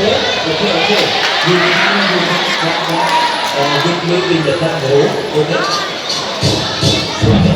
Okay. You come with me in the front row, okay? Okay.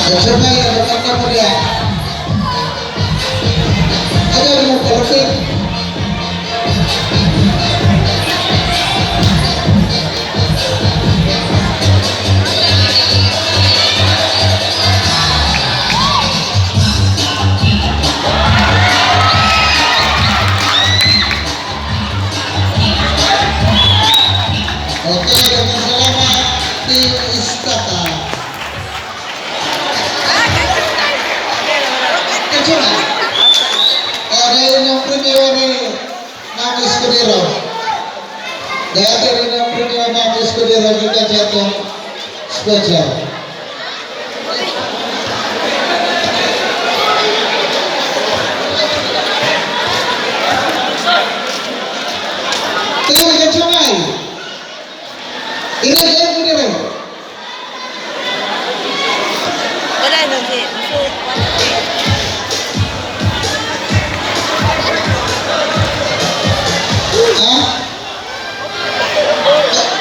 Katsangay, ano ka mo niya? Ano yung parating? Okay, daghang salamat, Team Istaka. Katsangay. O, dahil yung premyo ni Ma'am Escudero. Dahil rin ang premyo Ma'am Escudero, gikan sa atong sponsor. Team Katsangay. Ilan kayo ko rin? Wala na si. So, wala si. Ha?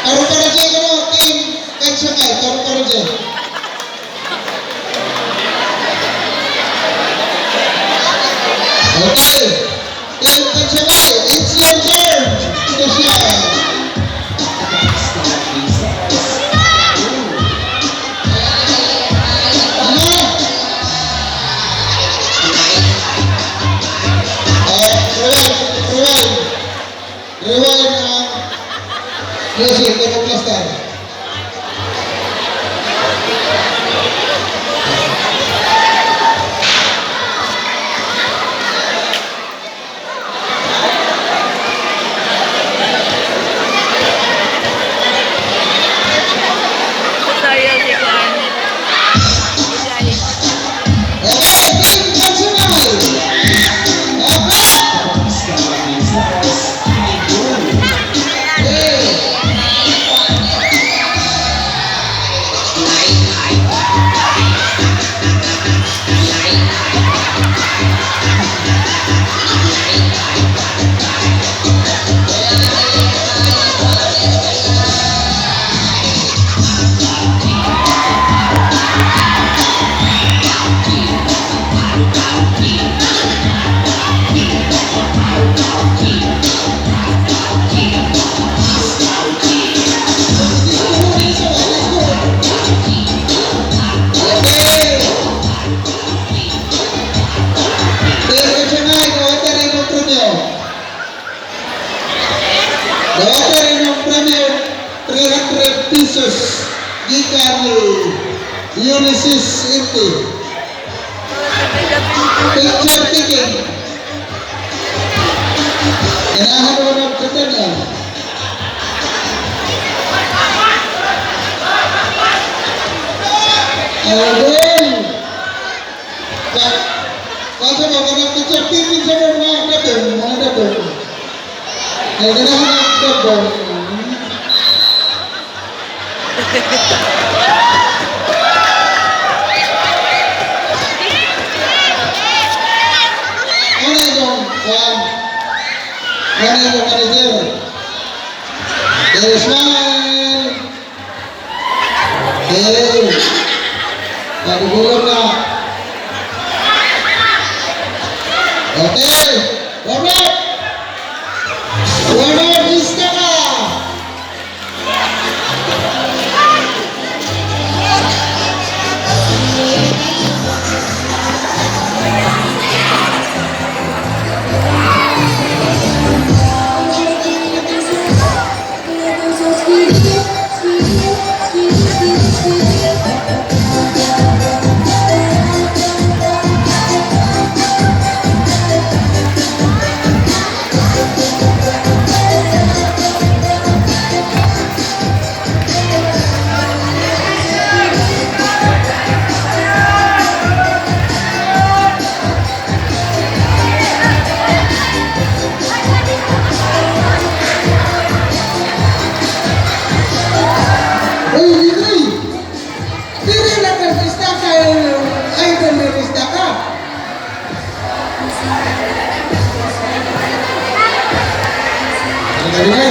Karon-karon dyan ka no, Team Katsangay. Karon-karon dyan. Okay. Team Katsangay, it's your turn to shine. Ano? Rewind, rewind. Rewind ang music, ito cluster. Tutorial si Kuan. Ijay. Okay, Team Katsangay. Okay. Okay. Let's go, let's go, let's go. Okay. Team Katsangay, dawata rin ang premyo. Dawata rin ang premyo, 300 pesos. Gikan ni Ulysses Inti. Picture taking. Ganahan mo ng katanya. Idol! Kaso mo, kanang picture taking sa mga dabong, mga dabong. Ay, ganahan ng dabong. Ano yung kuan? Ano yung manager? Okay, smile! Okay. Pagugulong na. Okay. Warm up. Warm up, Istaka. Uy, dili. Dili na ka sa Istaka. Idol ni Istaka. Ano ka?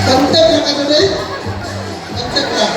Pantep lang ka today? Pantep lang.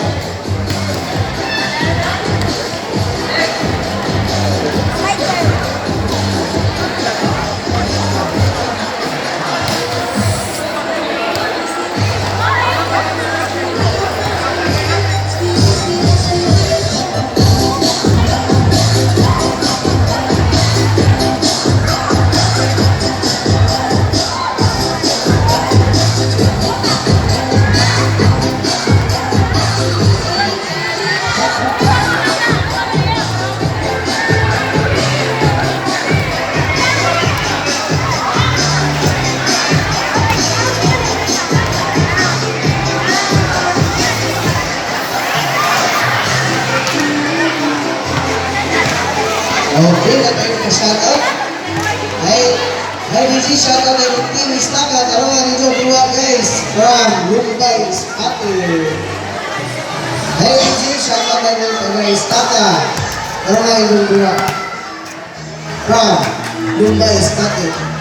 Okay, na tayo ng shoutout. Hi, hi DJ, shoutout ay Team Istaka. Tarungan ninyo duwa, guys, from Rumbay, Spate. Hi DJ, shoutout ay mga Istaka. Tarungan ninyo duwa from Rumbay, Spate.